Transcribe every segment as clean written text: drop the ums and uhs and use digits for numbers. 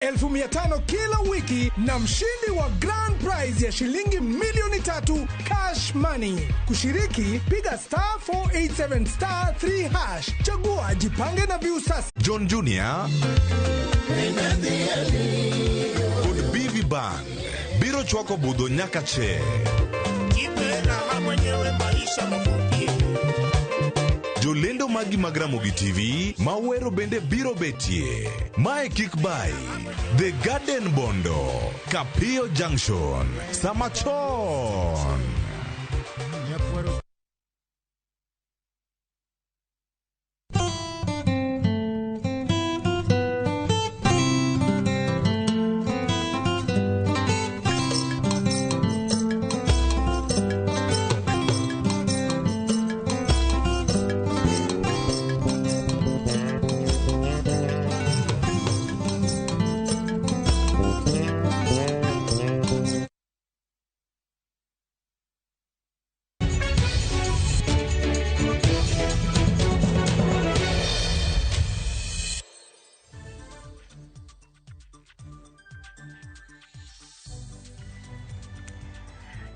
500,000 kila wiki na mshindi wa grand prize ya shilingi milioni 3 cash money. Kushiriki, piga star 487 star 3 hash. Chagua Jipange na Viusasa. John Junior kod BV Band biro chwako budho nyaka che. Jipe raha mwenyewe, maisha mafupi. Jolendo magi mag Ramogi TV mawero bende biro betie. Mae kik bai. The Garden Bondo, Kapio Junction, Samachon.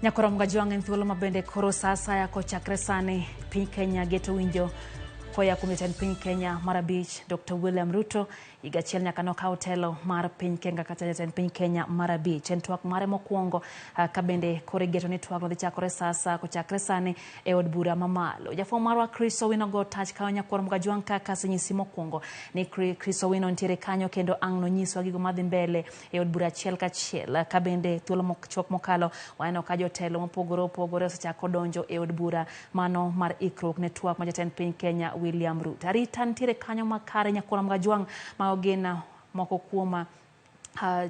Nyakoro Mgajwang' en thuolo mabende koro sa asaya kochakre sani piny Kenya geto winjo koya kuom jatend piny Kenya mar abich Dr. William Ruto higa achiel nyaka nokaw telo mar piny Kenya kata jatend piny Kenya mar abich. En twak mare mokwongo ka bende koro igeto ni twak no dhi chakore sa asaya kochakre sani e od bura mamalo. Jafwambo marwa Chris Owino go tach kayo Nyakwar Mgajwang' kaka asenyisi mokwongo ni Chris Owino nitiere kanyo kendo ang' nonyiswa gigo madhi mbele e od bura achiel kachiel ka bende thuolo machuok mokalo waneno ka jotelo mopogore opogore osechako donjo e od bura mano mar ikruok ne twak ma jatend piny Kenya William Ruto. Arita nitiere kanyo makare Nyakwar Mgajwang' ma gin moko kuom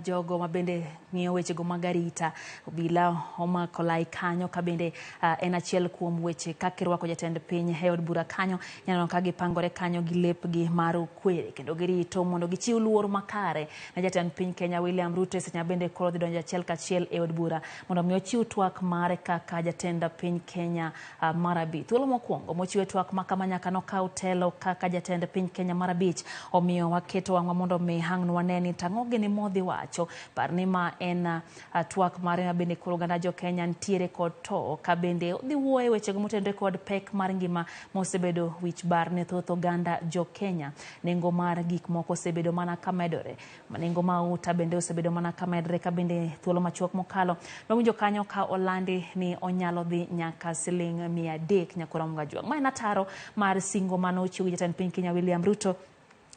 jogo mabende ng'iyo wechego mag arita. Obila omako lai kanyo ka bende en achiel kuom weche kaka irwako jatend piny e od bura kanyo. Ineno ka gipangore kanyo gi lepgi mar okwere kendo girito mondo gichiw luor makare ne jatend piny Kenya William Ruto e seche ma bende koro dhi donjo achiel kachiel e od bura mondo mi ochiw twak mare kaka jatend piny Kenya mar abich. Thuolo mokwongo mochiwe twak ma kama nyaka nokaw telo kaka jatend piny Kenya mar abich, omiyo waketo wang'wa mondo mi ang' wane ni tang'o gini modhi wacho. Par ni ma en twak mare ma bende koro oganda jo Kenya nitiere kod to ka bende odhi wuoyo e wechego motenore kod pek mar ngima mosebedo wich bar ne thoth oganda jo Kenya. Nengo mar gik moko osebedo mana kamedore. Nengo mauta bende osebedo mana kamedore ka bende thuolo machuok mokalo nowinjo kanyo ka olandi ni onyalo dhi nyaka siling 300 Nyakwar Mgajwang'. Ma en ataro mar singo mane ochiw gi jatend piny Kenya William Ruto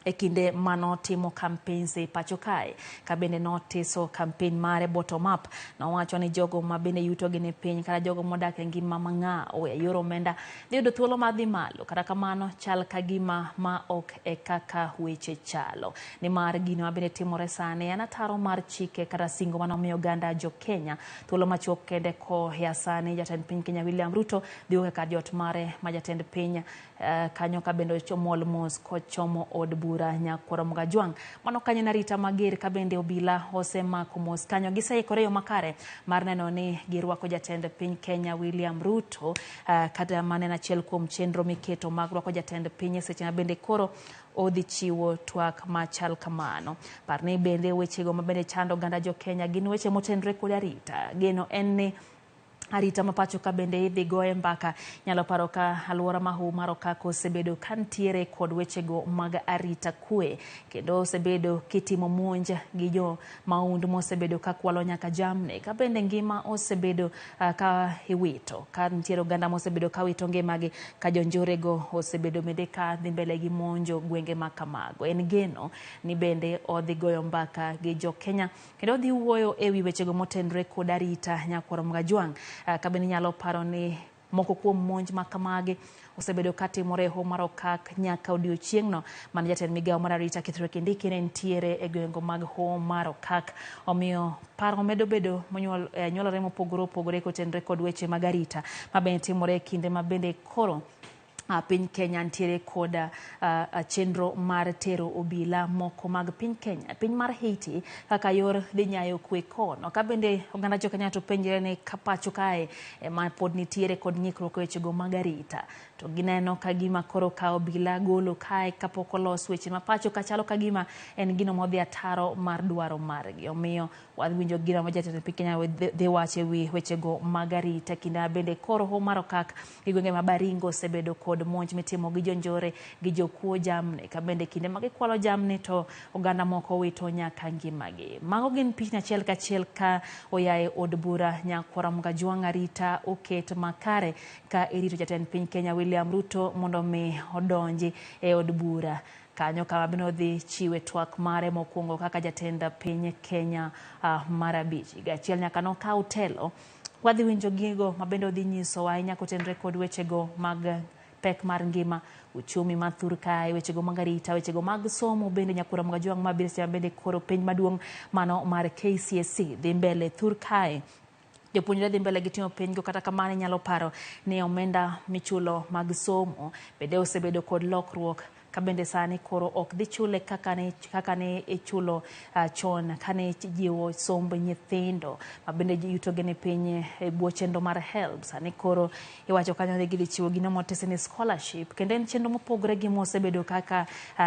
e kinde manotimo campaigns e pacho kae ka bende notiso campaign mare bottom up. Nowacho ni jogo ma bende yuto gi ni piny kata jogo modak e ngima mang'aw e yor omenda dhi yudo thuolo mar dhi malo. Kata kamano chal ka gima ma ok e kaka weche chalo nimar gino mabende timore sani en ataro mar chike kata singo manomiyo oganda jo Kenya thuolo machuok kende koya sani jatend piny Kenya William Ruto dhi wuok e kar jot mare ma jatend piny kanyo ka bende omol mos kochomo od bura Nyakwar Mgajwang'. Mano kanyo en arita mager ka bende obila osemako mos kanyo. Giseikore yo makare mar neno ni girwako jatend piny Kenya William Ruto kata mana en achiel kuom chenro miketo mag rwako jatend piny e seche ma bende koro odhi chiwo twak machal kamano. Par ni bende wechego ma bende chando oganda jo Kenya gin weche motenore kod arita. Geno en ni arita ma pacho ka bende idhi goye mbaka. Nyalo paro ka alwora ma Hoho mar Okak osebedo ka nitiere kod wechego mag arita kwe kendo osebedo kitimo monj gi jo maundu mosebedo ka kwalo nyaka jamni ka bende ngima osebedo ka iwito ka nitiere oganda mosebedo ka wito ngimagi ka jonjorego osebedo bende ka dhi mbele gi monjo gwenge ma kamago. En geno ni bende odhi goyo mbaka gi jo Kenya kendo odhi wuoyo ewi wechego motenore kod arita Nyakwar Mgajwang'. Ka bende inyalo paro ni moko kuom monj ma kamagi osebedo katimore e Hoho mar Okak nyaka odiochieng'no mane jatend migawo mar arita Kithure Kindiki ne nitiere e gwenge mag Hoho mar Okak. Omiyo paro medo bedo nyuolore mopogore opogore kotenore kod weche mag arita ma bende timore e kinde ma bende koro Piny Kenya ntiere kod chenro mar tero obila moko mag piny Kenya piny mar Haiti kaka yor dhi nyayo kwe kono. Ka bende oganda jo Kenya to penjre ni ka pacho kae ema pod nitiere kod ng'ikruok e wechego mag arita, to gineno ka gima koro ka obila golo kae kapok olos weche ma pacho ka chalo ka gima en gino modhi ataro mar dwaro margi. Omiyo wadhi winjo gino ma jatend piny Kenya dhi wacho ewi wechego mag arita. Kinde ma bende koro hoho mar Okak gi gwenge ma Baringo osebedo kod monj mitimo gi jonjore gi jokuo jamni, ka bende kinde ma gikwalo jamni to oganda moko wito nyaka ngimagi. Mago gin pichni achiel kachiel ka oyae od bura Nyakwara Mgajwang' arita oket makare ka irito jatend piny Kenya William Ruto mondo mi odonji e od bura kanyo kama bende odhi chiwe twak mare mokwongo kaka jatend piny Kenya mar abich. Higa achiel nyaka nokaw telo. Wadhi winjo gigo ma bende odhi nyisowa ahinya kotenore kod wechego mag pek mar ngima, uchumi ma thur kae, wechego mag arita, wechego mag somo bende Nyakwara Mgajwang' mabiro seche ma bende koro penj maduong' mano mar KCSE dhi mbele thur kae. Jopuonjre dhi mbele gi timo penjgo, kata kamano inyalo paro ni omenda michulo mag somo bende osebedo kod lokruok ka bende sani koro ok dhi chule kaka ne ichulo chon kane jiwo somb nyithindo ma bende yutogi ni piny e bwo chenro mar HELB. Sani koro iwacho kanyo ni gidhi chiwo gino motesi ni scholarship, kendo en chenro mopogore gi mosebedo kaka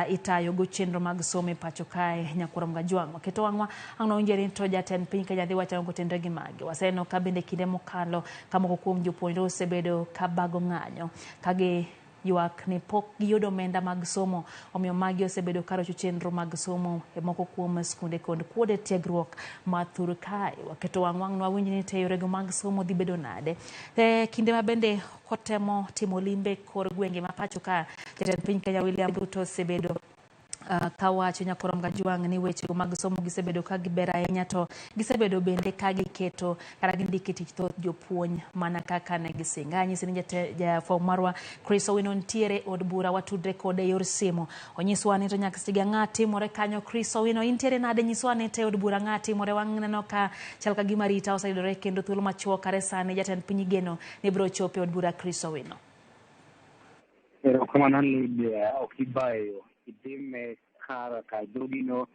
itayo go chenro mag somo e pacho kae. Nyakwara Mgajwang' waketo wang'wa ang' nowinjo ni to jatend piny Kenya dhi wacho ang'o kotenore gi magi. Waseneno ka bende kinde mokalo ka moko kuom jopuonjre osebedo ka bago ng'anyo ka gi ywak ni pok giyudo omenda mag somo, omiyo magi osebedo karocho chenro mag somo e moko kuom skunde kod kuonde tiegruok ma thur kae. Waketo wang' wang' wawinj ni to yorego mag somo dhi bedo nade. E kinde ma bende kotemo timo limbe kor gwenge ma pacho ka, jatend piny Kenya William Ruto osebedo kawacho Nyakwara Mgajwang' ni wechego mag somo gisebedo ka giber ahinya, to gisebedo bende ka giketo kata gindiko e tich thoth jopuonj mana kaka ne gisingo. Anyisi ni jafwambo marwa Chris Owino nitiere od bura, watudre kode e yor simu. Onyiswa ni to nyaka sechegi ang'o timore kanyo. Chris Owino, intiere nade? Nyiswa ni to e od bura ang'o timore? Waneno ka chal ka gima arita oseyudore kendo thuolo machuok kare sani jatend piny igeno ni biro chopo e od bura. Chris Owino. Erokamano Lydia, ok ibayo idhime kar kar dhogino.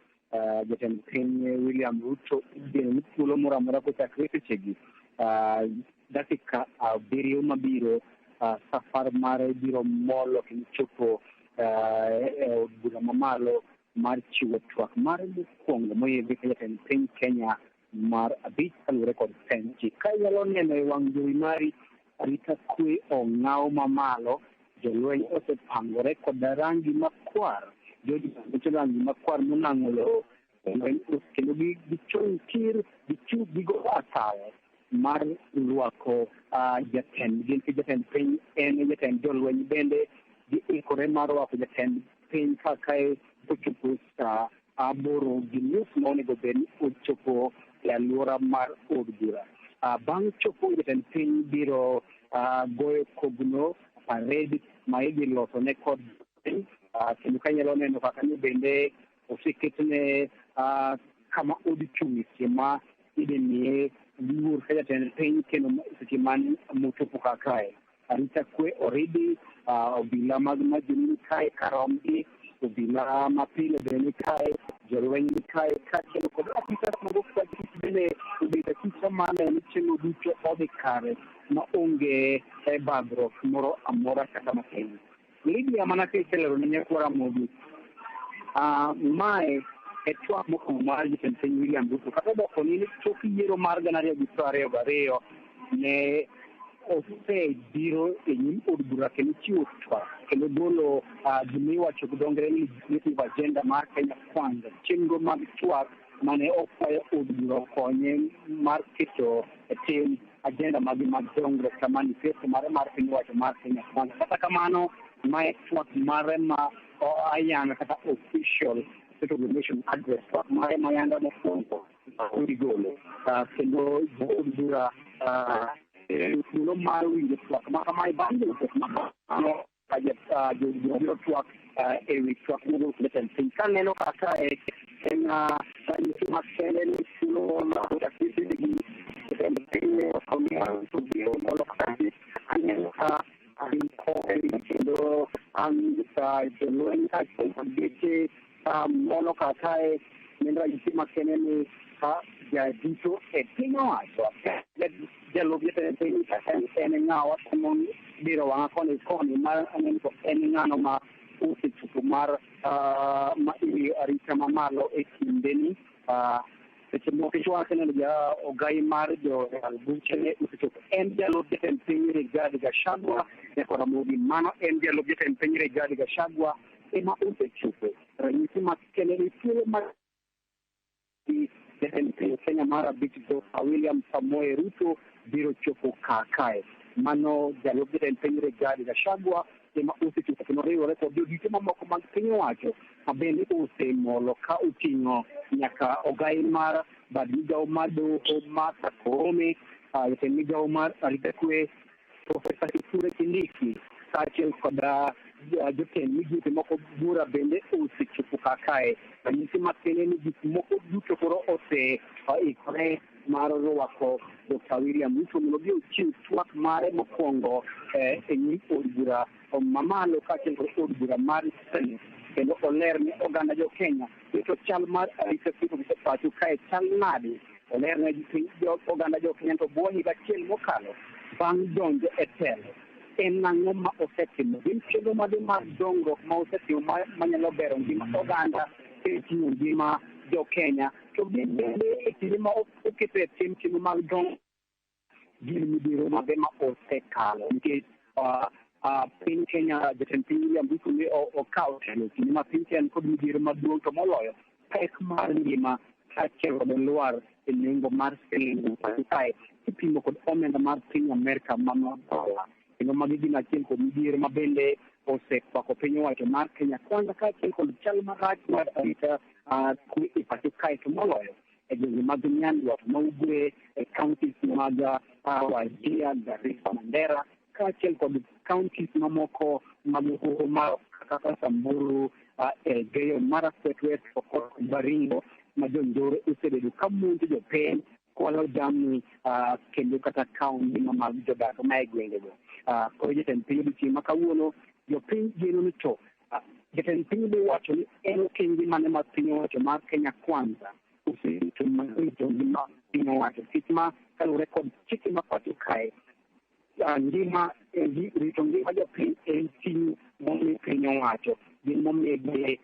Jatend piny William Ruto igeno ni thuolo moro amora kochakre sechegi dakika 7 mabiro, safar mare biro molo kendo chopo e od bura mamalo mar chiwo twak mare mokwongo moyiedhi ka jatend piny Kenya mar abich kaluwore kod penj. Ka inyalo neno e wang' jowi mari, arita kwe ong'aw mamalo, jolweny osepangore kod rangi makwar, jocho rangi makwar monang'o lowo, kendo gichung' tir, gichung' gigo atal mar rwako jatendgi, nikech jatend piny en jatend jolweny bende giikore mar rwako jatend piny kakae kochopo saa 8:30 ma onego bed ni ochopo e alwora mar od bura. Bang' chopo jatend piny biro goyo kogno parade ma idhi losone kod piny, kendo ka inyalo neno kaka ni bende oseketne kama odhi chung' seche ma idhi miye luor ka jatend piny, kendo seche man mochopo kar kae. Arita kwe oridi, obila mag majini ni kae karomgi, obila mapile bende ni kae, jolweny ni kae, kaachiel kod afisa mago bende obedo akisa mar neno ni chenro duto odhi kare ma onge bagruok moro amora kata matin. Lydia, mana kiselero ne nyakwara Ramogi, mae e twak mokwongo mar jatend piny William Ruto kata odoko ni tok yiero mar 2022 ne osebiro e nyim od bura kendo chiwo twak kendo golo gima iwacho gi dho ngere ni legislative agenda mar Kenya Kwanza, chenro mag twak mane okwayo od bura okonye mar keto e tim agenda mage mag dongruok kata manifesto mare mar piny owacho mar Kenya Kwanza. Kata kamano, mae twak mare ma ayanga kata official State of the Nation address, twak mare ma ayanga mokwongo odhi golo, kendo jood bura thuolo mar winjo twak ma kamae. Bang' golo twak ma kamano, jood bura biro twak ewi twak mogol kod jatend piny. Kaneno kaka en ranyisi makende ni thuolo mar chakre sechegi jatend piny biro molo kaka aneno ka kendo kaachiel kod geche molo kar kae. Kendo ranyisi makende ni ka jadito e piny owacho jalup jatend piny en ng'awa temo diro wang'a koni koni mar aneno to en ng'ano ma osechopo mar ma imiyo arita mamalo e kindeni. Seche moko ichwake neno ja ogai mar joyal buche ne osechopo en jalup jatend piny Rigathi Gachagua nyaka Ramogi. Mano en jalup jatend piny Rigathi Gachagua ema osechopo. Ranyisi makende ni thuolo mar jatend piny Kenya mar abich Dr. William Samoei Ruto biro chopo kar kae. Mano jalup jatend piny Rigathi Gachagua ema osechopo kendo riwore kod jodite mamoko mag piny owacho ma bende osemolo ka oting'o nyaka ogai mar bad migawo mar doho Martha Koome, jatend migawo mar arita kwe Profesa Kithure Kindiki kaachiel kod jotend migepe moko bura bende osechopo kar kae. Ranyisi makende ni gik moko duto koro oseikore mar rwako Dr. William Ruto mondo obi ochiw twak mare mokwongo e nyim od bura mamalo kaachiel kod od bura mar Senate kendo oler ne oganda jo Kenya ni to chal mar arita kwe e pacho kae chal nade. Oler ne oganda jo Kenya to bwo higa achiel mokalo bang' donjo e telo en ang'o ma osetimo, gin chenro mage mar dongruok ma osetimo manyalo bero ngima oganda e ting'o ngima jo Kenya to gin bende e kinde ma oketo e tim chenro mag dongruok gin midhiero mage ma osekalo nikech piny Kenya jatend piny William Ruto ne okawo telo kinde ma piny Kenya kod midhiero maduong' to moloyo pek mar ngima kaachiel kod lwar e nengo mar siling kae kipimo kod omenda mar piny Amerka mano dola. Kendo magi gin achiel kuom midhiero ma bende osekwako piny owacho mar Kenya Kwanza kaachiel kod chal marach mar arita kwe e pacho kae to moloyo e gwenge mag Nyandwat ma Ugwe e counties mag Wajir, Garissa, Mandera kaachiel kod counties mamoko mag hoho mar kaka Samburu, Elgeyo Marakwet West kod Baringo ma jonjore osebedo ka monjo jopiny kwalo jamni kendo kata kawo ngima mag jodak ma e gwengego. Koro jatend piny odiochieng' ma kawuono jopiny geno ni to jatend piny be wacho ni en okenge mane ma piny owacho mar Kenya Kwanza oserito mar rito ngima piny owacho nikech ma kaluwore kod chike ma pacho kae ngima rito ngima jopiny en ting' momi piny owacho gin momigi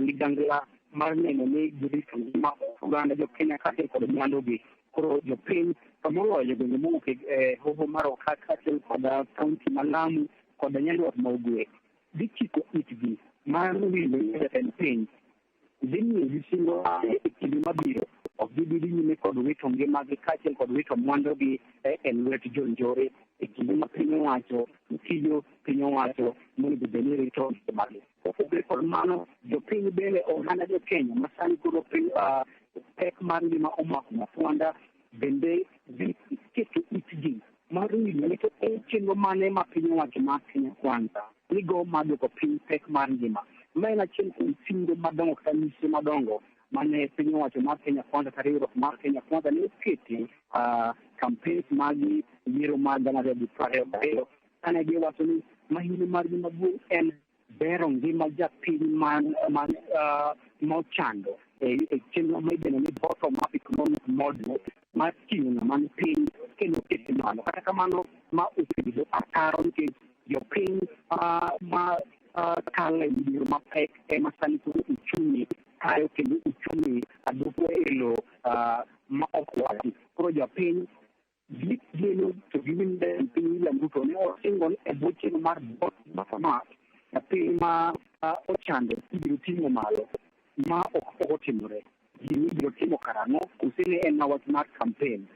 ligangla mar neno ni girito ngima oganda jo Kenya kaachiel kod mwandugi. Koro jopiny to moloyo gwenge mowuok e hoho mar Okak kaachiel kod kaunti ma Lamu kod Nyandwat ma Ugwe dhi chiko itgi mar winjo jatend piny dhi miyogi singo e kinde mabiro ok gibi dhi nyime kod wito ngimagi kaachiel kod wito mwandugi e lwet jonjore e kinde ma piny owacho tiyo piny owacho monego bed ni rito ngimagi. Kopogore kod mano, jopiny bende oganda jo Kenya ma sani koro piny pek mar ngima omako mafwanda bende dhi keto itgi mar winjo ni to en chenro mane ma piny owacho mar Kenya Kwanza nigo mar duoko piny pek mar ngima. Ma en achiel kuom singo madongo kata mise madongo mane piny owacho mar Kenya Kwanza kata riwruok mar Kenya Kwanza ne okete campaigns mag yiero mar 2022 kane giwacho ni mahino margi maduong' en bero ngima japiny man mochando e chenro ma idendo ni bottom up economic model mar ting'o ng'ama ni piny kendo kete malo. Kata kamano ma osebedo ataro nikech jopiny ma kalo e midhiero mapek ema sani koro uchumi kayo kendo uchumi dwoko e lowo ma ok wachi. Koro jopiny gigeno to giwinjo jatend piny William Ruto ne osingo ni e bwo chenro mar bottom up japiny ma ochando ibiro ting'o malo ma ok otimore. Gini ibiro timo karang'o kose ne en wach mar campaign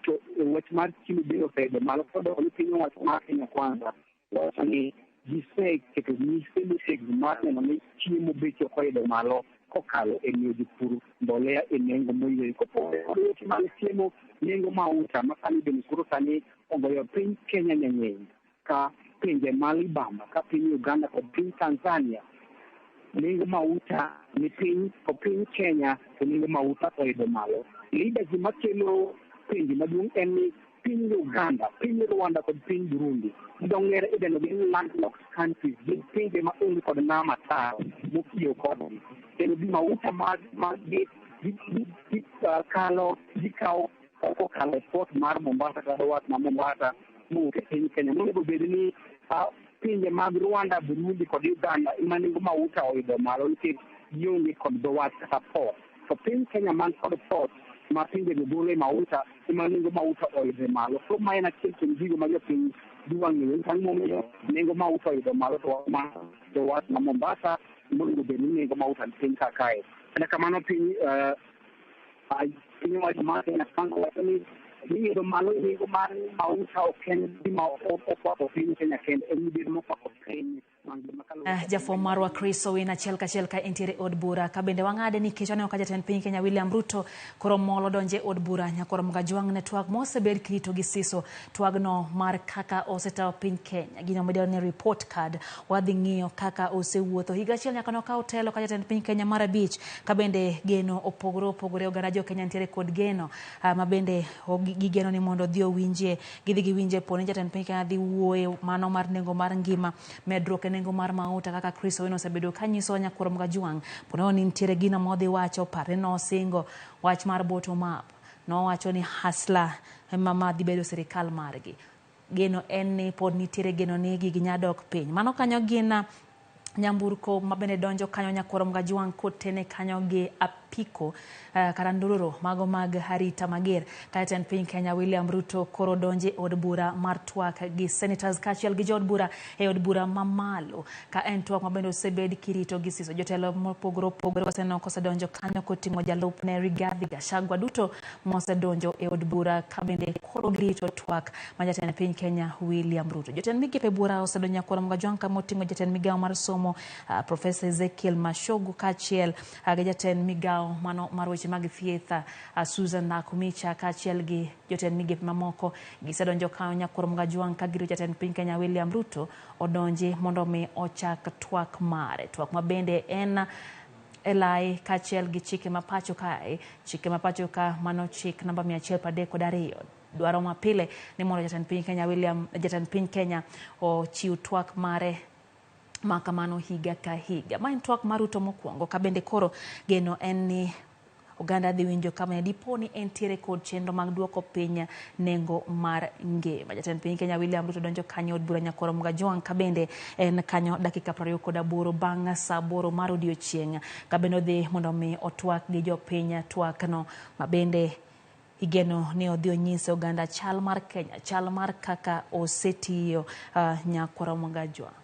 to wach mar chiemo bende oseidho malo kodok ni piny owacho mar Kenya Kwanza wacho ni giseketo mise motegno mar neno ni chiemo beche ok oidho malo kokalo e miyo jopur mbolea e nengo moyieyo. Kopogore kod weche mag chiemo, nengo mauta ma sani bende koro sani ogoyo piny Kenya nyang'eng ka pinje ma libamba ka piny Uganda kod piny Tanzania nengo mauta ni piny to piny Kenya to nengo mauta oidho malo. Leader gima kelo penjo maduong' en ni Piny Uganda, piny Rwanda kod piny Burundi dho ng'ere idendo gi landlocked countries, gin pinje ma onge kod nam ataro mokiewo kodgi, kendo mauta mag gi kalo gikawo kokalo e port mar Mombasa kata dho wath ma Mombasa mowuok e piny Kenya. Monego bed ni pinje mag Rwanda, Burundi kod Uganda ema nengo mauta oidho malo nikech gionge kod dho wath kata port. To piny Kenya man kod port ma pinjego gole mauta ema nengo mauta oidho malo. Koro ma en achiel kuom gigo ma jopiny dwa ng'eyo ni ang'o momiyo nengo mauta oidho malo to dho wath ma Mombasa monego bed ni nengo mauta ni piny kar kae. Kata kamano piny owacho mar Kenya Kwanza wacho ni idho malo nengo mar mauta ok en gima okwako piny Kenya kende, en midhiero mokwako piny mangima. Jafwambo marwa Chris Owino achiel kachiel ka entiere od bura ka bende wang'ade nikech waneno ka jatend piny Kenya William Ruto koro molo donje od bura nyakoro Mgajwang' ne twak mosebed kirito gi siso twagno mar kaka osetawo piny Kenya gino midendo ni report card. Wadhi ng'iyo kaka osewuotho higa achiel nyaka nokaw telo ka jatend piny Kenya mar abich ka bende geno opogore opogore oganda jo Kenya nitiere kod geno ma bende gigeno ni mondo odhi owinjie gidhi giwinje po ni jatend piny Kenya dhi wuoye mano mar nengo mar ngima medruok e nengo mar mauta kaka Chris Owino osebedo kanyiso nyakwar Mgajwang' ponono ni nitiere gino modhi wacho pare nosingo wach mar bottom up nowacho ni hasla ema madhi bedo sirikal margi geno en ni pod nitiere geno ni gigi nya dok piny mano kanyo gin nyamburko mabende donjo kanyo nyakwar Mgajwang' kotene kanyo gi apiko kata ndururu mago mag arita mager. Ka jatend piny Kenya William Ruto koro donje od bura mar twak gi senators kaachiel gi jood bura e od bura mamalo ka en twak mabende osebed kirito gi siso jotelo mopogore opogore waseneno kosedonjo kanyo koting'o jalupne Rigathi Gachagua duto mosedonjo e od bura ka bende koro girito twak ma jatend piny Kenya William Ruto. Jotend migepe bura osedonjo nyakwar Mgajwang' kamoting'o jatend migawo mar somo Professor Ezekiel Machogu kaachiel gi jatend migawo mano mar weche mag thieth Susan Nakhumicha kaachiel gi jotend migepe mamoko gisedonjo kanyo nyakwar Mgajwang' ka girito jatend piny Kenya William Ruto odonji mondo mi ochak twak mare twak ma bende en elai kaachiel gi chike ma pacho kae chike ma pacho ka mano chik namba 132 dwaro mapile ni mondo jatend piny Kenya William jatend piny Kenya ochiw twak mare ma kamano higa ka higa. Ma en twak mar Ruto mokwongo ka bende koro geno en ni oganda dhi winjo kama dipo ni entiere kod chenro mag duoko piny nengo mar ngima. Jatend piny Kenya William Ruto donjo kanyo od bura nyakwar Mgajwang' ka bende en kanyo dakika 28 bang' saa 8 mar odiochieng' ka bende odhi mondo mi otwak gi jopiny twakno ma bende igeno ni odhi onyise oganda chal mar Kenya chal mar kaka osetiyo nyakwar Mgajwang'.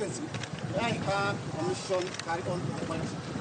Excellency, may I have permission to carry on with the question?